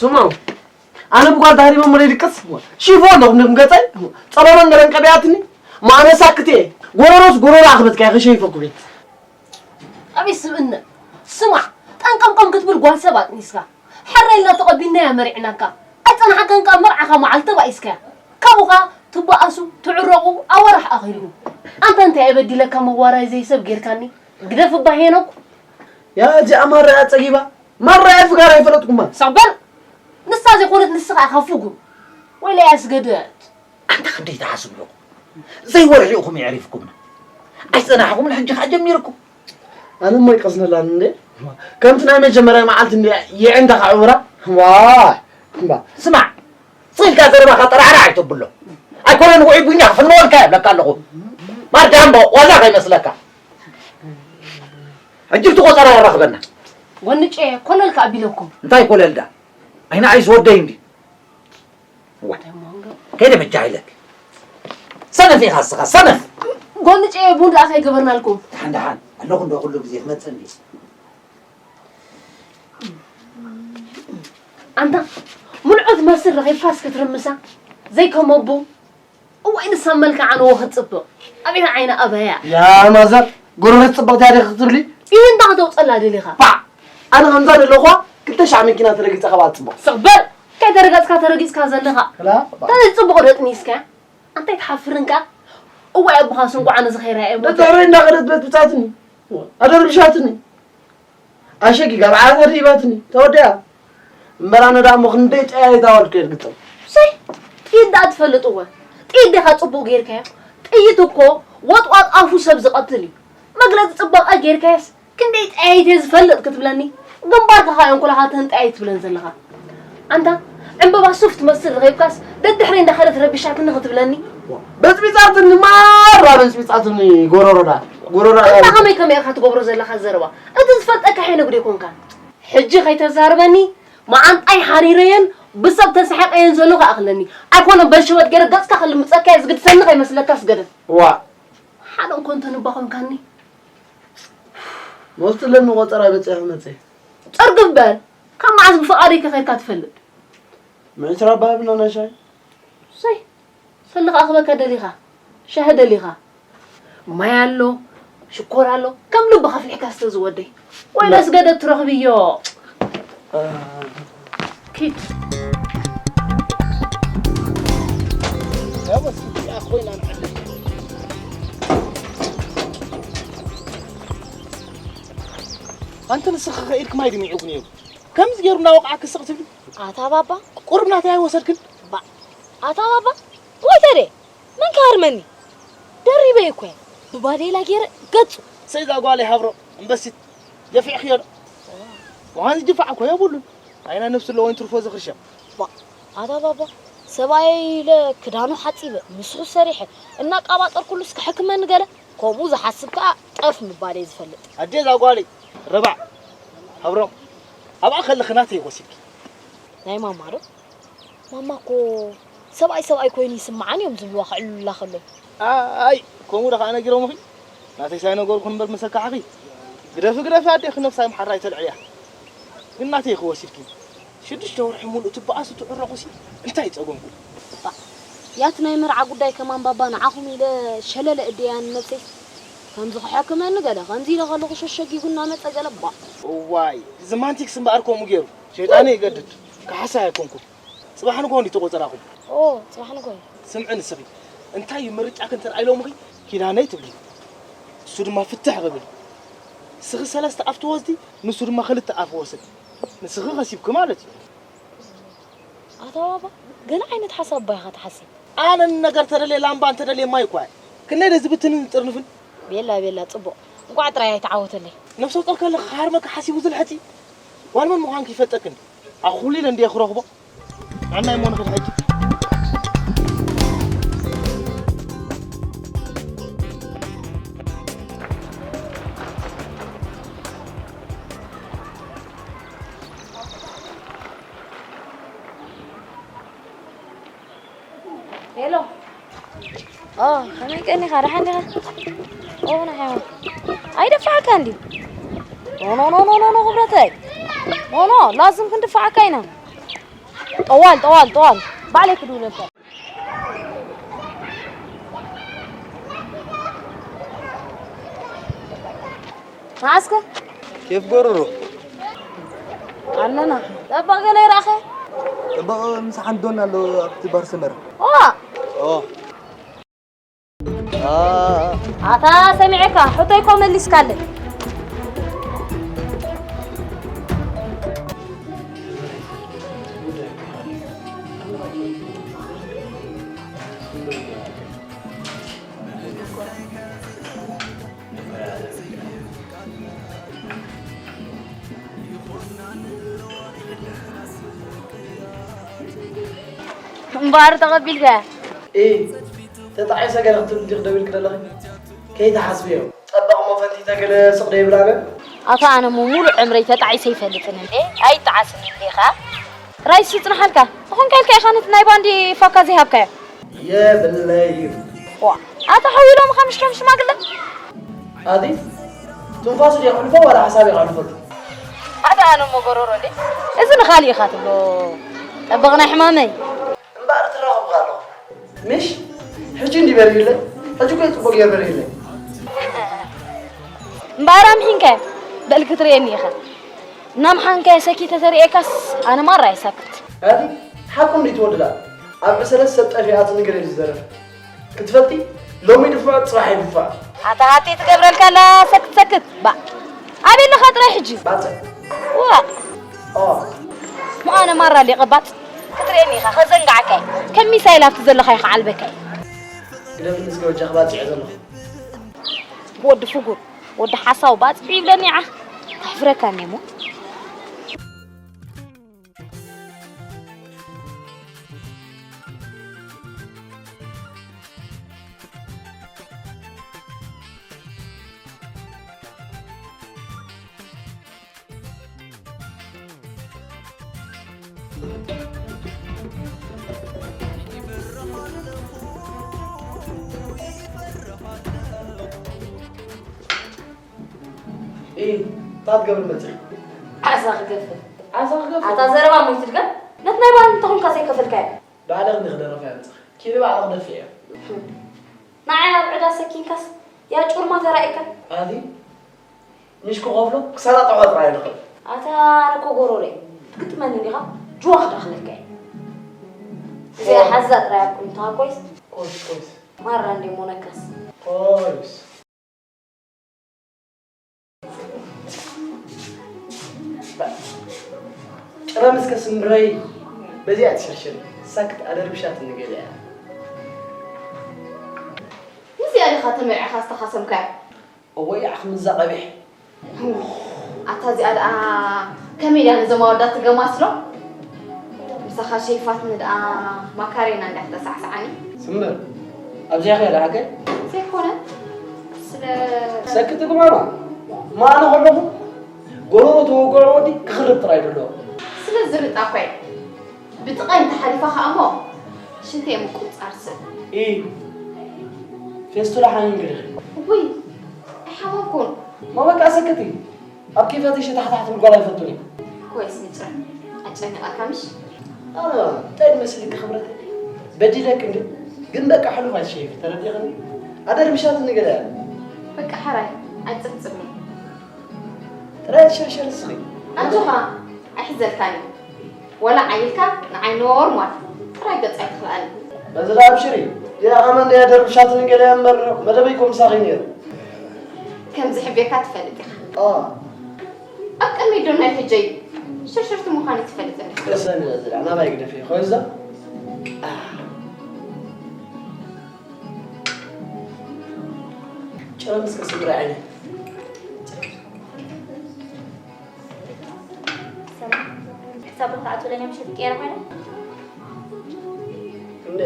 ስማው፣ ኣነ ብጓል ተሃሪመ እሞ ዘይድቅስ? ሽፎ ኣለኹም ንግም ገጸይ? ጸሎሎን ገለን ቀቢኣትኒ? ማነ ሳክቴ፣ ጎረሮስ ጎረሮ ኣኽበትካ ይኸሸይፈኩም እየ። ኣቤት ስብእና! ስማዕ፣ ጠንቀምቀም ክትብል ጓል ሰብ ኣጥኒስካ። ሕራይ ኢልና ተቐቢልናያ መሪዕናካ። ኣይጸናሕካን ከኣ መርዓኻ መዓልቲ ተባኢስካያ። ካብኡ ኸኣ ትበኣሱ፣ ትዕረቑ፣ ኣዋርሕ ኣኺልኩም። ኣንታ እንታይ እየ በዲለካ መዋራይ ዘይሰብ ጌርካኒ? ግደፍ እባ ሄኖክ። ያ እዚኣ ማራ እያ ጸጊባ። ማራ እያ ፍቃር ኣይፈለጥኩማ። ሰበር! ንሳ ዘይኮነት ንስኻ ኢኻ ፍጉር። ወይለይ ኣስገደት። ኣንታ ክንደይ ትሓስቡ ኣለኹም? ዘይወርሒ ኢኹም የዕሪፍኩምና። ኣይጸናሕኹምን ሕጂ ኸኣ ጀሚርኩም። ኣነ እሞ ይቀስነላን እንዴ? ከምቲ ናይ መጀመርያ መዓልቲ እንዴ የዕንታ ከዕውራ? ዋ! እምባ። ስማዕ! ስቕ ኢልካ ዘረባኻ ጠራዕራዕ ኣይተብሎ። ኣይኮነን ውዑይ ቡኛ ክፍንወልካ የብለካ ኣለኹ። ማርዳምቦ ዋዛ ከይመስለካ። ሕጂ እቲ ቆጸራ የራኽበና። ጎንጨ ኮለል ከኣ ቢለኩም። እንታይ ኮለል ዳ? ኣይና ኣይስ ወደይ እንዲ። ዋ። ከይደ በጃ ኢለክ። ሰነፍ ኢኻ እስኻ፣ ሰነፍ። ጎንጨ ቡን ደኣ ከይገበርናልኩም። ደሓን ደሓን። ኣለኹ እንዶ ኩሉ ግዜ ክመጽእ እንዲ። ኣንታ፣ ምልዖት መስል ረኺብካስ ክትርምሳ? ዘይከመቦ። እዋይ፣ ንሳ መልክዓ ንዎ ክትጽብቕ። ኣቤት ዓይኒ ኣበያ። ያ ማዘር፣ ጎረረት ጽብቕቲ እያ ዲኻ ክትብሊ? ኢሂ፣ እንዳ ከተውጸላ ደሊኻ። ባ! ኣነ ከምዛ ዘለኹዋ ክልተ ሻዕ መኪና ተረጊጸ ካብኣ ትጽብቕ። ስቕ በል! ከይተረገጽካ ተረጊጽካ ዘለኻ። ክላ፣ ባ። እንታይ ጽቡቕ ደጥኒስካ? ኣንታይ ትሓፍርን ከኣ? እዋይ፣ ኣቦኻስ እንቋዕ ነዚ ከይረኣየ ሞተ። ደድሕረይ እንዳኸደት በጥብጻትኒ። ኣደርብሻትኒ። ኣሸጊጋ ብዓረር ሂባትኒ፣ ተወዲኣ። እምበር ኣነ ደኣ እሞ ክንደይ ጠያይት ኣዋልድ ከየርግጸን። ሰይ፣ ጥይት ደኣ ትፈልጥወ? ጥይት ዲኻ ጽቡቕ ጌርካዮ? ጥይት እኮ ወጥዋጥ ኣፉ ሰብ ዝቐትል እዩ። መግለጺ ጽባቐ ጌርካዮስ ክንደይ ጠያይት እየ ዝፈልጥ ክትብለኒ? ግንባርካ ኸኣ እንኩላኻተን ጠያይት ትብለን ዘለኻ። ኣንታ ዕምበባ ሱፍ ትመስል ረኺብካስ ደድሕረይ እንዳኸደት ረቢሻትኒ ክትብለኒ? በጽቢጻትኒ፣ ማራ በጽቢጻትኒ፣ ጎረሮዳ፣ ጎረሮዳ። ኣንታ ከመይ ከመይ ኢኻ ትገብሮ ዘለኻ ዘረባ? እቲ ዝፈልጠካ ሄኖክ ዶ ኣይኮንካን? ሕጂ ከይተዛርበኒ፣ መዓንጣይ ሓሪረየን ብሰብ ተሳሒቐየን ዘለኹ ይኣኽለኒ። ኣይኮነን በል ሸበጥ ገይረ ገጽካ ክልምጸካ እየ ዝግድሰኒ ከይመስለካ ስገደት። ዋእ። ሓደ እኮ እንተንባ ኮንካኒ። መውስጥለኒ ቆጸራ በጺሐ መጸ። ጸርግፍ በል። ካብ መዓዝ ብፍቓደይ ከ ከይድካ ትፈልጥ? ምዕስራ ኣባህብና ናይ ሻሂ። ሰይ፣ ሰልኻ ኣኽበካ ደሊኻ? ሻሂ ደሊኻ? ማይ ኣሎ፣ ሽኮር ኣሎ፣ ከም ልብኻ ኣፍሊሕካ ስተ ዝወደይ። ወይ ኣስገደት ትረኽብዮ። ኪድ። ኣንቲ ንስኺ ከ ኢድኪ ማይ ድሚዑ ነይሩ። ከምዚ ገይሩ እናወቕዓኪ ስቕ ትብሊ። ኣታ ባባ። ቁሩብ ናተይ ኣይወሰድክን? ባ-፣ ኣታ ባባ፣ ሞይተ ድየ? መን ክሃርመኒ? ደሪበ እኮ እየ። ብባዴላ ገይረ ገጹ። ሰይ እዛ ጓለይ ሃብሮ፣ እምበሲት፣ ደፊዕክዮ ዶ? ምዃን ዝድፋዕ እኮ የብሉን። ኣይና ነብሱ ኣለዎ ይትርፎ ዝኽርሸም። ባ-፣ ኣታ ባባ፣ ሰብኣየይ ኢለ ክዳኑ ሓጺበ፣ ምስኡ ሰሪሐ፣ እናቃባጠርኩሉስ ክሕክመኒ ገለ፣ ከምኡ ዝሓስብ ከኣ ጠፍ ምባል እየ ዝፈልጥ። ኣዴ እዛ ጓለይ፣ ረባዕ፣ ሃብሮም፣ ኣብኣ ከለኺ ናተይ ወሲድኪ። ናይ ማማ ዶ? ማማ እኮ ሰብኣይ ሰብኣይ ኮይኑ ይስምዓን እዮም ዝብልዋ ከዕልሉላ ከለዉ። ኣይ፣ ከምኡ ዶ ከኣ ነጊሮምኺ? ናተይ ሳይነገርኩ እምበር ምስ ኣካዕኺ። ግደፊ፣ ግደፊ ኣዴኺ ነብሳ ምሓራ ኣይተልዕልያ። ግን ናተይ ክወሲድኪ። ሽዱሽተ ወርሒ ሙሉእ ትበኣሱ ትዕረቑሲ እንታይ ጸገምኩም? ባ፣ ያት ናይ መርዓ ጉዳይ ከማን ባባ ንዓኹም ኢለ ሸለለ እደያ ንነብሰይ። ከምዚ ክሕክመኒ ገለ፣ ከምዚ ኢለ ከለኹ ሸሸጊጉ እናመጸ ገለ፣ ባ። እዋይ፣ እዚ ማንቲክስ እምበኣር ከምኡ ገይሩ። ሸይጣን ይገድድ። ካሕሳ ኣይኮንኩን። ጽባሕ ንግሆ እንዲ ተቆጸራኹም። ኦ፣ ጽባሕ ንግሆ እዩ። ስምዒ ንስኺ። እንታይ እዩ ምርጫ ክንተርኣይ ሎምኺ? ኪዳነይ ትብሊ። እሱ ድማ ፍትሕ ክብል። ንስኺ ሰለስተ ኣፍ ትወስዲ፣ ንሱ ድማ ክልተ ኣፍ ወስድ። ንስኺ ከሲብኪ ማለት እዩ። ኣታ ባባ፣ ገለ ዓይነት ሓሳብ ባይኻ ትሓስብ። ኣነ ነገር ተደልየ ላምባ እንተደልየ ማይ እኳ እየ። ክንደይ ደስ ዝብትንን ዝጥርንፍን። ቤላ፣ ቤላ፣ ጽቡቕ። እንቋዕ ጥራይ ኣይተዓወተለይ። ነፍሰ ጡር ከለኺ ክሃርመኪ ሓሲቡ ዝልሕጺ። ጓል መን ምዃንኪ ይፈልጠክን። ኣኹሊለ እንድየ ክረኽቦ። ንዕናይ እሞ ንኽድ ሕጂ። ሄሎ። ኦ፣ ከመይ ቀኒኻ? ደሓን ዲኻ? ኦ፣ ናሓዋ። ኣይደፋዕካ እንዲ። ኖ፣ ኖ፣ ኖ፣ ኖ፣ ኖ፣ ኖ፣ ክብረተይ። ኖ፣ ኖ፣ ላዝም ክንድፋዓካ ኢና። ጠዋል፣ ጠዋል፣ ጠዋል። ባዕለይ ክድውለልካ። መዓስከ? ኬፍ ጎረሮ። ኣለና። ጠበቕ ገለ ይረኣኸ? ጠበቕ ምስ ሓንዶን ኣሎ ኣብቲ ባር ሰመረ። ኦ! ኦ። አ። ኣታ ሰሚዐካ፣ ሕቶይ እኮ መሊስካለይ። እምበኣር ተቐቢልካያ? ኢ፣ ተጣዒሰ ገለ ክትብሊ ዲኺ ደው ኢልኪ ዘለኺ? ከይትሓስብዮ። ጸባቕ እሞ ፈንቲተ ገለ ስቕ ዶ ይብላነ? ኣታ ኣነ እሞ ሙሉእ ዕምረይ ተጣዒሰ ይፈልጥን እንዴ? ኣይጠዓስን እንዴ ኸኣ? ራይስ ይጽንሓልካ። ዝኾንካ ኢልካ ኢኻ ነቲ ናይ ባንዲ ፋካ ዘይሃብካዮ። የብለይን። ዋ፣ ኣታ ሓዊሎምኻ ምሽ ከም ሽማግለ? ኣቲ፣ ትንፋሱ ድዩ የሕልፎ ዋላ ሓሳብ የሕልፈሉ? ኣታ ኣነ እሞ ጎሮሮ እንዴ? እዚ ንኻልእ ኢኻ ትብሎ። ጠበቕ ናይ ሕማመይ። እምበኣር ትራኸብካ ኣለኹ። ምሽ? ሕጂ እንዲ በሪህለይ? ሕጂ እኮ እዩ ጽቡቕ ገይሩ በሪህለይ። እምበኣር ኣምሒንካዮ። በል ክትርእየኒ ኢኻ። እናምሓንካዮ ሰኪተ ተርእየካስ ኣነ ማራ እየ ሳክት። ኣቲ፣ ሓቁ እንዲ ትወድዳ። ኣብ ዕሰለት ሰብ ጠፊኣ ትንገር እዩ ዝዘረፍ። ክትፈልጢ፣ ሎሚ ድፋዕ፣ ጽባሕ ኣይድፋዕ። ኣታ ሃቴ ትገብረልካ ኣላ ሰክት ሰክት። ባ። ኣበይ ኣለኻ ጥራይ ሕጂ? ባጽዕ። ዋ። ኦ። ሞ ኣነ ማራ ሊቐ ባጽ ክትርእየኒ ኢኻ፣ ከዘንጋዕካ እየ። ከም ሚሳይል ኣብቲ ዘለኻዮ ክዓልበካ እየ። ግደፍኒ እስከ በጃኺ ባጽዕ እየ ዘለኹ። ወዲ ፍጉር፣ ወዲ ሓሳዊ ባጽዕ ይብለኒ ዓኽ። ከሕፍረካ እኒአ እሞ። ኢ፣ እንታይ ትገብሪ መፂኺ? ዓሳ ክገፍፍ። ዓሳ ክገፍፍ? ኣታ ዘረባ ሞይቱ ድገም። ነቲ ናይ ባንድ እንተኾንካ ዘይከፈልካዮ። ባዕልኺ እንዲኺ ደረፋ መፂኺ። ኪዲ ባዕልኺ ደፍዕዮ። ንዓይ ኣብ ዕዳ ሰኪንካስ ያ ጩርማ ተራኢካ። ኣቲ፣ ምሽ ክኸፍሎ ክሳራ ጥዖ ጥራይ ንኽእል። ኣታ ኣነ እኮ ጎሮሮ እየ። ትግጥመኒ ዲኻ? ጅዋ ክዳኽለካ እየ። እዚኣ ሓዛ ጥራይ ኣብኩም እንተሃኮይስ። ኮይስ፣ ኮይስ። ማራ እንዴ ሞነካስ። ኮይስ። ጥረ ምስከ ስምረይ በዚኣ ትሽርሽር ሳክት ኣደርብሻት ንገሊያ። ምስዚኣ ዲኻ ተመርዕኻ ዝተኻሰምካዮ? እወ፣ ይዓኽ ምዛ ቀቢሕ። ኣታ እዚኣ ደኣ ከመይ ድያ ነዞም ኣወዳት ትገማስሎ? ምሳኻ ሸይፋትኒ ደኣ ማካሬና እንድያ ክተሳዕስዓኒ። ስምር፣ ኣብዚኣ ከይዳ ሓቀይ? ዘይኮነ፣ ስለ ሰክቲ ግማማ፣ ማዕነ ከለኹ፣ ጎረሮ ተወግዖ ወዲ ክኽርብ ጥራይ ደሎ። ስለ ዝርጣ እኮ እየ። ብጥቓይ እንተሓሊፋ ኸኣ እሞ ሽንተይ ምቁጽጻር ስእ። ኢ፣ ፌስቱላ ሓሚምኪ ዲኺ? እውይ፣ ኣይሓመምኩን። ማ በቃ ሰክቲ። ኣብ ኬፋተይ ሸታሕታሕ ትብል ጓል ኣይፈቱን እየ። ኮይስ ምጭረ፣ ኣጨኒቓካ ምሽ? ኣነ እንታይ ድመስልኪ ክብረተይ? በዲለኪ እንድየ። ግን በቃ ሕሉፍ ኣይትሸይፊ፣ ተረዲእኽኒ? ኣደርብሻትኒ ገለ እያ። በቃ ሕራይ፣ ኣይትጽብጽብኒ። ጥራይ ሽርሽር እስኺ። ኣጆኻ፣ ኣይሕዘልካን እዩ። ወላ ዓይልካ ንዓይ ኖርማል ጥራይ ገጽ ኣይትኽልኣኒ። በዚ ደኣ ኣብሽሪ፣ እዚኣ ከማን ደያ ደርብሻትኒ ገለ እምበር መደበይ ኮምሳኺ ነይሩ። ከም ዝሕቤካ ትፈልጥ ኢኻ። ኣ። ኣብ ቅድሚት ዶ ናይ ሕጀይ ሽርሽርቲ ምዃነይ ትፈልጥ እንዲኻ። ቅሰኒ በዚ ደኣ ናባይ ግደፊ፣ ኾይዛ። ኣ። ጭረምስ ቅስም ጥራይ ዓይነይ። ሰላም። ሕሳብ እንተ ኣትውለኛ ምሸት ቀይረ ኮይነ? እንዴ?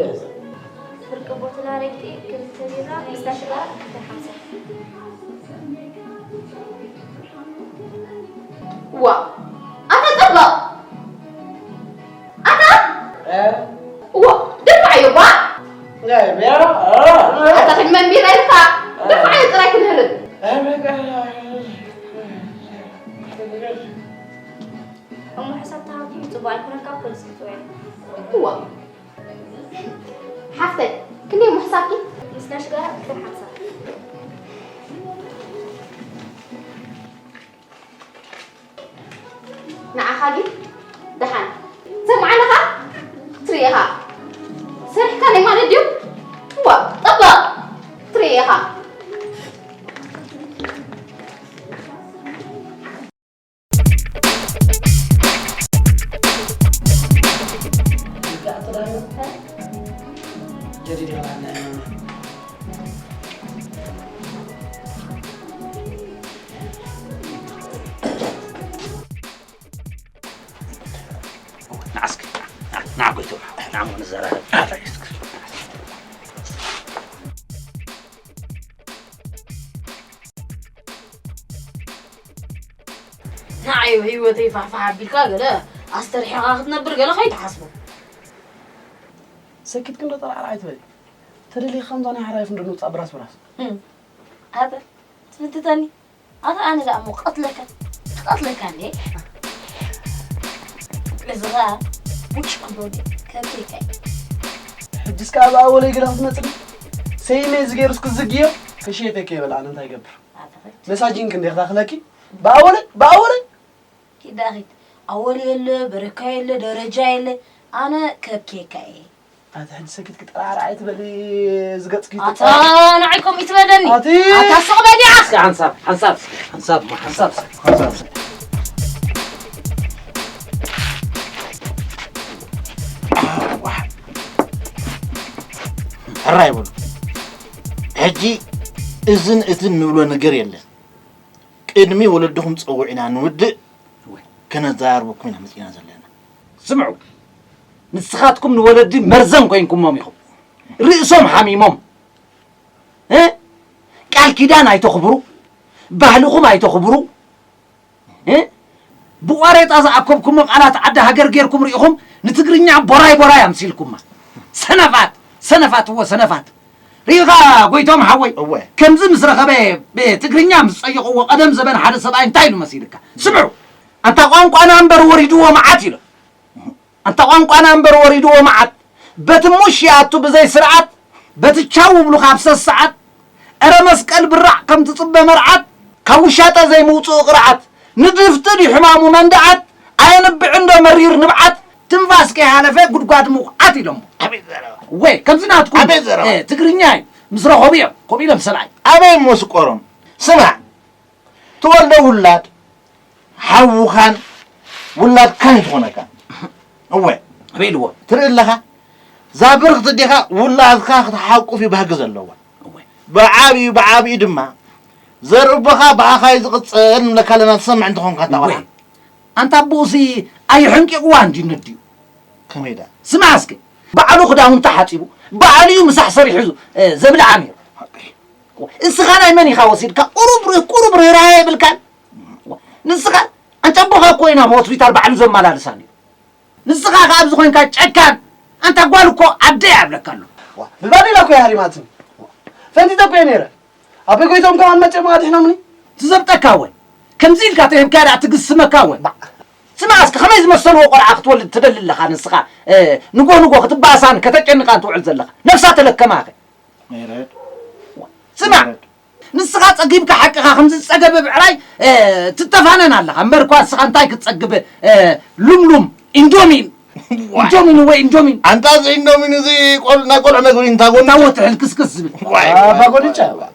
ፍርቂ ቦትል ኣረቂ፣ ክልተ ቢራ፣ ክልተ ሽጋራ፣ ክልተ ሓምሳ። ዋ፣ ኣታ ጸባቕ! ኣታ! እ? እዎ፣ ደፋዓዮ ባ! ናይ ቢራ፣ እ፣ እ። ኣታ ክድመን ቢራ ኢልካ፣ እ። ደፋዓዮ ጥራይ ክንህርብ። እ፣ በቃ። እሞ ሕሳብ ተሃብኩም ጽቡቕ ኣይኮነን። ካብ ፖሊስ ክትፅውዒ። እዋ ሓፍተይ፣ ክንደይ እሞ ሕሳብኪ? ምስ ጋሽ ጋር ክልተ ሓምሳ። ንዓኻ ግን ደሓን ሰምዓለኻ? ትርእኻ ሰሪሕካ ናይ ማለት ድዩ? እዋ ጠባቕ ትርእኻ። ንዓስክ ንዓጎይቶ ንዓሞ ንዘራረብ። ንዓይ ህይወተይ ፋሕፋሕ ኣቢልካ ገለ ኣስተርሒኻ ክትነብር ገለ ከይትሓስቦ። ሰኪት ክንዶ ጠራዕራዕ ኣይትበሊ። ተደሊኻ ከምዛ ናይ ሓራይፍ እንዶ ንውፃእ ብራስ ብራስ። ህም። ኣተ ትፍትተኒ። ኣተ ኣነ ደኣ እሞ ክቐትለካ። ክቐትለካ እንዴ? እዚ ኸኣ ውጭ ክንዶ እንዴ? ከብቴካ እዩ። ሕጅስ ከኣ ብኣወለይ ገለ ክትመፅኒ? ሰይመይ እዚ ገይሩ እስኪ ዝግዮ ከሽየተካ ይበል ኣነ እንታይ ይገብር? ኣተ ኸ መሳጂን ክንደይ ክዳኽለኪ? ብኣወለይ ብኣወለይ ኪዳኺት ኣወል የለ በረካ የለ ደረጃ የለ ኣነ ከብኬካ እየ። ኣቲ ሕጂ ሰኪት ክጠራራ ኣይትበሊ ዝገጽኪ ኣታ ንዓይ ከምኡ ይትበለኒ ኣቲ ኣታ ስቕ በል ኢኻ እስኪ ሓንሳብ ሓንሳብ እስኪ ሓንሳብ እሞ ሓንሳብ እስኪ ሓንሳብ እስኪ ሕራይ በሉ ሕጂ እዝን እትን ንብሎ ነገር የለን። ቅድሚ ወለድኹም ጸዊዕና ንውድእ እወ። ከነዘራርበኩም ኢና መጺእና ዘለና። ስምዑ፣ ንስኻትኩም ንወለዲ መርዘን ኮይንኩሞም ኢኹም። ርእሶም ሓሚሞም። እ? ቃል ኪዳን ኣይተኽብሩ፣ ባህልኹም ኣይተኽብሩ። እ? ብቋሬጣ ዝኣከብኩሞ ቃላት ዓዲ ሃገር ጌርኩም ርኢኹም ንትግርኛ ቦራይ ቦራይ ኣምሲልኩማ። ሰነፋት፣ ሰነፋት፣ እወ ሰነፋት። ርኢኻ ጎይቶም ሓወይ፣ እወ። ከምዚ ምስ ረኸበ ብትግርኛ ምስ ጸየቕዎ ቀደም ዘበን ሓደ ሰብኣይ እንታይ ኢሉ መሲልካ? ስምዑ፣ ኣንታ ቋንቋና እምበር ወሪድዎ መዓት ኢሎም። ኣንታ ቋንቋና እምበር ወሪድዎ መዓት። በቲ ሙሽ ይኣቱ ብዘይ ስርዓት፣ በቲ ቻው ብሉ ካብ ሰሰዓት። እረ መስቀል ብራዕ ከም ትጽበ መርዓት፣ ካብ ውሻጠ ዘይምውጽኡ ቅርዓት። ንድፍቲ ድዩ ሕማሙ መንድዓት፣ ኣየንብዕን ዶ መሪር ንብዓት፣ ትንፋስ ከይሃለፈ ጉድጓድ ምኹዓት ኢሎሞ። ኣቤት ዘረባ። ወይ ከምዚ ናትኩም ኣቤት ዘረባ። እ፣ ትግርኛ እዩ። ምስ ረኸቡ እዮም ከምኡ ኢሎም ሰብኣይ። ኣበይ እሞ ስቆሮም? ስማዕ፣ ትወልዶ ውላድ ሓውኻን ውላድካን እዩ ዝኾነካ። እወ። ኣበይ ኢልዎ? ትርኢ ኣለኻ? እዛ ብርኽቲ ኣዴኻ ውላድካ ክትሓቁፍ እዩ ባህጊ ዘለዋ። እወ። ብዓብዩ ብዓብዩ ድማ ዘርእቦኻ ብኣኻ እዩ ዝቕጽል ንብለካ ኣለና ትሰምዕ እንተኾንካ እታ እወ። ቆልዓ። ኣንታ ኣቦኡሲ ኣይሕንቂቕዋን ድዩ ነዲኡ? ከመይ ደኣ? ስማዕ እስከ፣ ባዕሉ ክዳውንቱ ሓጺቡ፣ ባዕሉ እዩ ምሳሕ ሰሪሑ፣ እ፣ ዘብልዓ ነይሩ። ሓቂ። እስኻ ናይ መን ኢኻ ወሲድካ? ቁሩብ ርህ-፣ ቁሩብ ርህራሄ የብልካን? ንስኻ ኣንጨቦኻ እኮ እዩ ናብ ሆስፒታል ባዕሉ ዘመላልሳ ነይሩ። ንስኻ ከኣ ኣብዚ ኮይንካ ጨካን። ኣንታ ጓል እኮ ኣደ እያ እብለካ ኣለኹ። ዋ፣ ብባዴላ እኮ እያ ሃሪማትኒ። ፈንቲተ እኮ እየ ነይረ። ኣቦይ ጎይቶም ከማን መጺኦም ኣድሒኖምኒ። ትዘብጠካ ወ። ከምዚ ኢልካ ተሂብካያ ደኣ ትግስመካ ወ። ባዕ። ስማዕ እስከ፣ ከመይ ዝመሰልዎ ቆልዓ ክትወልድ ትደሊ ኣለኻ ንስኻ? እ፣ ንጎ ንጎ ክትባእሳን ከተጨንቃን ትውዕል ዘለኻ። ነፍሳ ተለከማኸ። ይረድ። ስማዕ፣ ይረድ። ንስኻ ጸጊብካ ሓቅኻ ከምዚ ዝጸገበ ብዕራይ፣ እ፣ ትተፋነን ኣለኻ። እምበር እኳ ንስኻ እንታይ ክትጸግብ፣ እ፣ ሉምሉም ኢንዶሚን። ዋይ። ኢንዶሚን ወይ ኢንዶሚን። ኣንታ እዚ ኢንዶሚን እዚ ቆል-፣ ናይ ቆልዑ መግቢ እንታይ ጎኒ? እንታይ ወትሕል ክስክስ ዝብል? ዋይ፣ ኣባ ዋይ፣ ጎንጫ። ዋይ፣ ዋይ።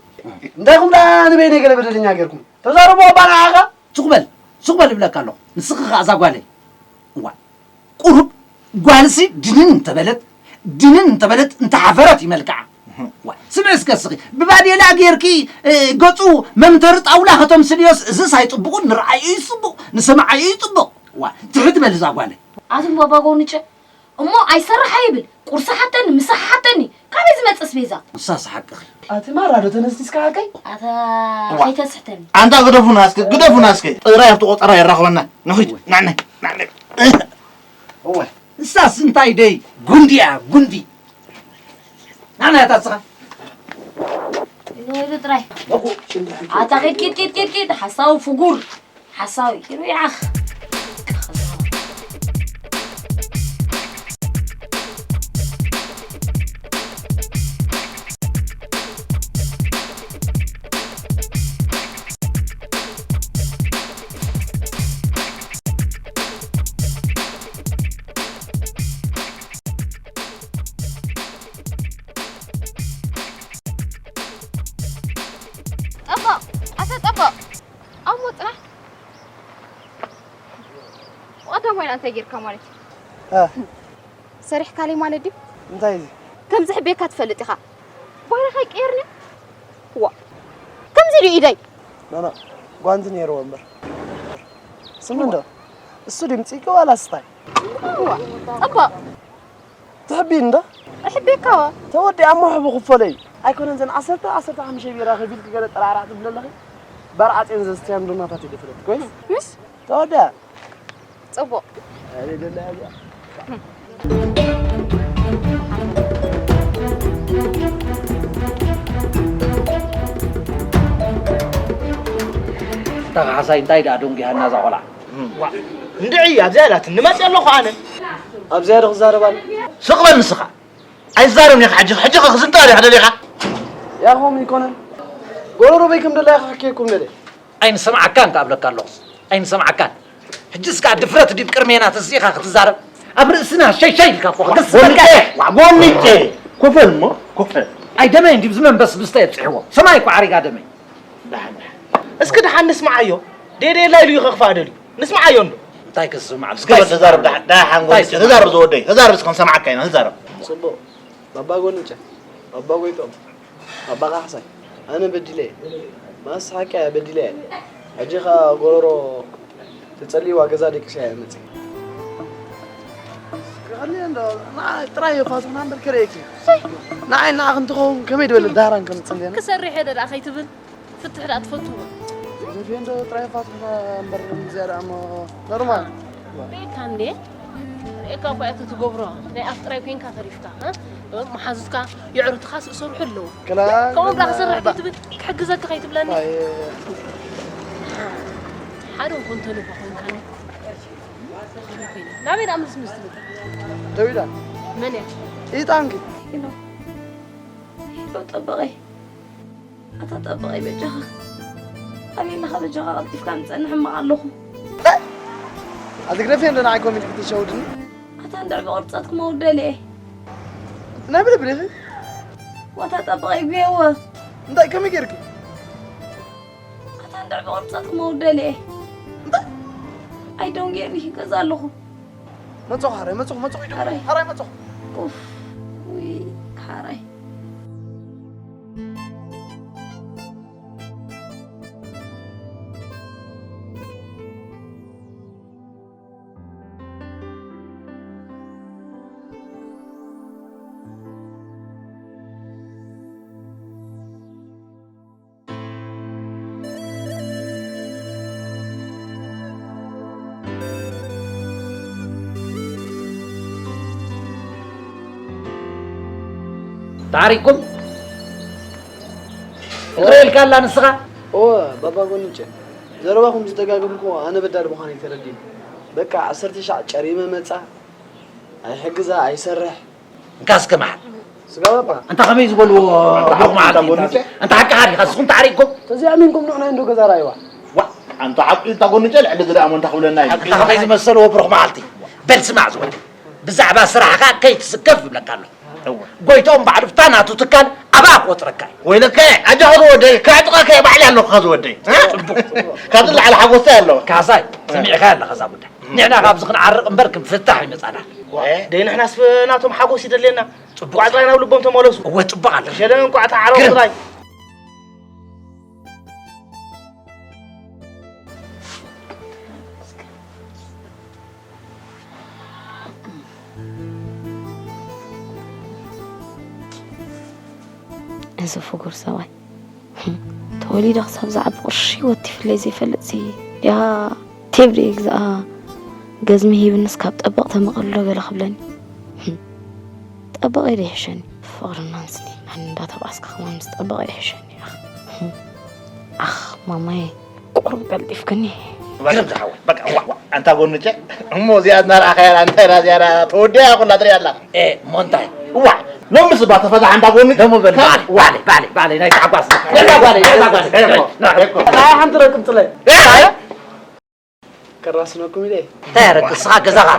እንታይ ኹም ደኣ ንበይነይ ገለ በደለኛ ጌርኩም? ተዛረቡ ኣባ ንዓኻ። ሱቕ በል፣ ሱቕ በል እብለካ ኣለኹ። ንስኺ ኸኣ እዛ ጓለይ። እዋ፣ ቁሩብ ጓልሲ ድንን እንተበለት፣ ድንን እንተበለት እንተሓፈረት እዩ መልክዓ። እዋ፣ ስምዒ እስከ እስኺ፣ ብባዴላ ጌርኪ፣ እ፣ ገጹ መምተሪ ጣውላ ከተምስልዮስ፣ እዝስ ኣይጽቡቕን፣ ንረኣዮ እዩ ጽቡቕ፣ ንሰምዓዮ እዩ ጽቡቕ። እዋ፣ ትሕት በል እዛ ጓለይ። ኣቱም ባባ ጎንጨ፣ እሞ ኣይሰርሕ ኣይብል፣ ቁርሲ ሓተኒ፣ ምሳሕ ሓተኒ፣ ካበይ ዝመጽእ ኣስቤዛ? ንሳስ ሓቅኺ። ኣቲ ማራ ዶ ተነስቲስካ ሓቀይ? ኣታ እዋ። ከይተስሕተኒ። ኣንታ ግደፉና እስከ፣ ግደፉና እስከ። ጥራይ ኣብቲ ቆጸራ የራኽበና። ንኺድ፣ ናዕናይ፣ ናዕናይ። እወ። ንሳስ እንታይ ደይ? ጉንዲ እያ፣ ጉንዲ። ናዕናይ ኣታ ንስኻ። ኢሉ ኢሉ ጥራይ። ኣታ ኪድ፣ ኪድ፣ ኪድ፣ ኪድ፣ ኪድ፣ ሓሳዊ ፍጉር። ሓሳዊ ኪዱ ይዓኽ። ተጠበቕ። ኣብ ሞት ጥራሕ። ብቐዳማይ እንታይ ጌርካ ማለት እዩ? እ። ሰሪሕካለይ ማለት ድዩ? እንታይ እዚ? ከም ዝሕበየካ ትፈልጥ ኢኻ። ባህርኻ ይቀየርኒ? ዋ። ከምዚ ድዩ ኢደይ? ኖ፣ ኖ። ጓንቲ ነይርዎ እምበር። ስሚ እንዶ። እሱ ድምፂ ዋላ ስታይ? ዋ። ጽቡቕ። ትሕቢ እንዶ? እሕበየካ ዋ። ተወዲኣ እሞ ሕቡ ክፈሎ እዩ። ኣይኮነን ዘን ዓሰርተ፣ ዓሰርተ ሓሙሽተ ቢራ ከቢልኪ ገለ ጠራዕራዕ ትብሊ ኣለኺ። ባር ዓፅየን ዘስትያን ዶ ናታት እዩ ድፍረት። ኮይስ? ምስ? ተወዲኣ። ጽቡቕ። ኣነ ደላ እያ። እታ ካሕሳይ እንታይ ደኣ ደንጒሃና እዛ ቆልዓ? ዋ፣ እንድዒ ኣብዚኣ ኢላትኒ መፅእ ኣለኹ ኣነ። ኣብዚኣ ዶ ክዛረብ ኣሎ? ስቕ በል ንስኻ። ኣይዛረብን ኢኻ ሕጂ፣ ሕጂ ክዝንጠል ኢኻ ደሊኻ። ያኾም ይኮነን። ጎረሮ በይ ከም ደላይ ክሕከኩም ደለ። ኣይንሰምዓካን ከኣብለካ ኣለኹስ። ኣይንሰምዓካን። ሕጂ እስካ ድፍረት ድዩ ቅድሜና ተስኢኻ ክትዛረብ? ኣብ ርእስና ሸይሸይ ኢልካ እኮ ክገስጸካ። ጎንጨ፣ ዋ፣ ጎንጨ። ኮፈል እሞ፣ ኮፈል። ኣይ ደመይ እንዲብ ዝመንበስ ብስተ የብጽሕዎ። ሰማይ እኮ ዓሪጋ ደመይ። ደሓን፣ ደሓን። እስኪ ደሓን ንስምዓዮ። ደየደየላ ኢሉ እዩ ከኽፍኣ ደልዩ። ንስምዓዮ እንዶ። እንታይ ክስምዓ? እስኪ በል ተዛረብ፣ ደሓን፣ ደሓን እንታይ ጎንጨ። ስምዓ? ተዛረብ ዝወደይ። ተዛረብ እስኪ ክንሰምዓካ ኢና፣ ተዛረብ። ጽቡቕ። ባባ ጎንጨ፣ ባባ ጎይቶም፣ ባባ ካሕሳይ፣ ኣነ በዲለ እየ። ማስ ሓቂ እያ፣ በዲለ እየ። ሕጂ ኸኣ ጎረሮ ተጸልይዋ ገዛ ደቂሰ እየ መጺእ። ክኸሊ እንዶ፣ ንዓይ ጥራይ እየ ፋትሑና እምበር ከርእየኪ። ንዓይ ንዓኺ እንትኸውን ከመይ ዝበለ ዳህራን ከም ጽልየና? ክሰርሕ እየ ደኣ ከይትብል፣ ፍትሕ ደኣ ትፈትዎ። ዘፊ እንዶ ጥራይ ፋትሑና እምበር እዚኣ ደኣ እሞ ኖርማል። ርኢካ እንዴ? ርኢካ እኮ እያ ትትገብሮ። ናይ ኣፍ ጥራይ ኮይንካ ተሪፍካ፣ እ? መሓዙትካ የዕሩትካ ዝእሰሩ ኣለዉ። ክላ-፣ ከምኡ ደኣ ክሰርሕ ክላ-፣ ከይትብል፣ ክሕግዘካ ከይትብለኒ። ኣይ። ሓደ እንኮን ተልእኮ ኮይንካኒ። ናበይ ደኣ ምስምስ ትብል? ደዊዳ። መን እያ? ኢጣንኪ። ኢሎ። ኢሎ ጠበቐይ። ኣታ ጠበቐይ በጃኻ፣ ኣበይ ኣለኻ በጃኻ? ቀልጢፍካ ምጸኒ ሕማቕ ኣለኹ። ኣቲ ግደፊ እንዶ ንዓይ ኮሜንት ክትሸውድኒ። ኣታ እንድዕ ብቕርጸትኩም ኣውደልየ። ናይ ብልብልኺ? ዋታ ጠበቐይ ጉየወ። እንታይ ከመይ ጌርኪ? ኣታ እንድዕ ብቕርጸትኩም ኣውደልየ። እንታይ? ኣይ ዶንጌ ገዛ ኣለኹ። መጾ፣ ሓራይ መጾ፣ መጾ፣ ሓራይ። ሓራይ መጾ። ኡፍ፣ ውይ፣ ሓራይ። ተዓሪቅኩም? ፍቕረ ኢልካ ኣላ ንስኻ? እወ፣ ባባ ጎንጨ። ዘረባኹም ምስ ደጋገምኩዎ ኣነ በዳል ምዃነይ ተረዲእኒ። በቃ ዓሰርተ ሻዕ ጨሪመ መጻ። ኣይሕግዛ፣ ኣይሰርሕ። እንካ እስከ መሓል። ስጋ ባባ። ኣንታ ከመይ ዝበልዎ ብሩኽ መዓልቲ እንታ ጎንጨ? ኣንታ ሓቅኻ ዲኻ? ንስኹም ተዓሪቕኩም? ተዘይ ኣሚንኩም ንዑ ናይ እንዶ ገዛ ራእይዋ። ዋ፣ ኣንታ ሓቂ እንታ ጎንጨ ልዕሊ እዚ ደኣ እሞ እንታ ክብለና እዩ? ኣንታ ከመይ ዝመሰልዎ ብሩኽ መዓልቲ? በል ስማዕ ዝወዲ። ብዛዕባ ስራሕኻ ከይትስከፍ ይብለካ ኣለኹ። እወ። ጎይትኦም ባዕሉ ብታ ናቱ ትካል ኣባኣ ክቆጽረካ እዩ። ወይለከ፣ ኣጆኻ ዝወደይ፣ ከዕጥቐካ እየ ባዕለይ ኣለኹ ዝወደይ። እ? ጽቡቕ። ካብዚ ንላዕሊ ሓጎስ እንታይ ኣለዎ? ካሕሳይ፣ ሰሚዕካያ ኣለኻ እዛ ጉዳይ። ንሕና ካብዚ ክንዓርቕ እምበር ክንፍታሕ ኣይመጻናን። እ? ደይ ንሕናስ ናቶም ሓጎስ ይደልየና። ጽቡቕ። ቋዕ ጥራይ ናብ ልቦም ተመለሱ። እወ፣ ጽቡቕ ኣሎ። ሸለ እንቋዕ ተዓረቑ ግርም። ጥራይ። እዚ ፍጉር ሰብኣይ፣ ተወሊደ ክሳብ ዝዓቢ ቅርሺ ወቲፍለይ ዘይፈልጥሲ፣ ያ ቴብ ደይግዝኣ፣ ገዝሚ ሂብንስ ካብ ጠበቕ ተመቐሎ ገለ ክብለኒ። ጠበቐይ ዶ ይሕሸኒ? ፍቕርናን ስኒትናን እንዳተባእስካ ከማን ምስ ጠበቐይ ይሕሸኒ። ኣኽ፣ ኣኽ፣ ማማየ፣ ቁሩብ ቀልጢፍክኒ። ግርም ዝሓወይ። በቃ፣ ዋ፣ ዋ፣ ኣንታ ጎንጨ፣ እሞ እዚኣ እናረኣኻያ፣ ኣንታ ኢላ እዚኣ ተወዲኣ ኩላ ትሪኣ ኣላ። ኤ፣ እሞ እንታይ? ዋ፣ ሎምስ እባ ተፈታሕ ኣንታ ጎንጨ። ደሞ በል፣ ዋ። ባዕለይ፣ ባዕለይ፣ ባዕለይ፣ ባዕለይ፣ ናይ ጓስ። ገዛ ጓለይ፣ ገዛ ጓለይ። ኤኮ፣ ኤኮ። ኣይ፣ ሓንቲ ረቅም ጥለ። ኤ፣ ኣይ። ከራስነኩም ኢለ። እንታይ ያረግስኻ ገዛኻ?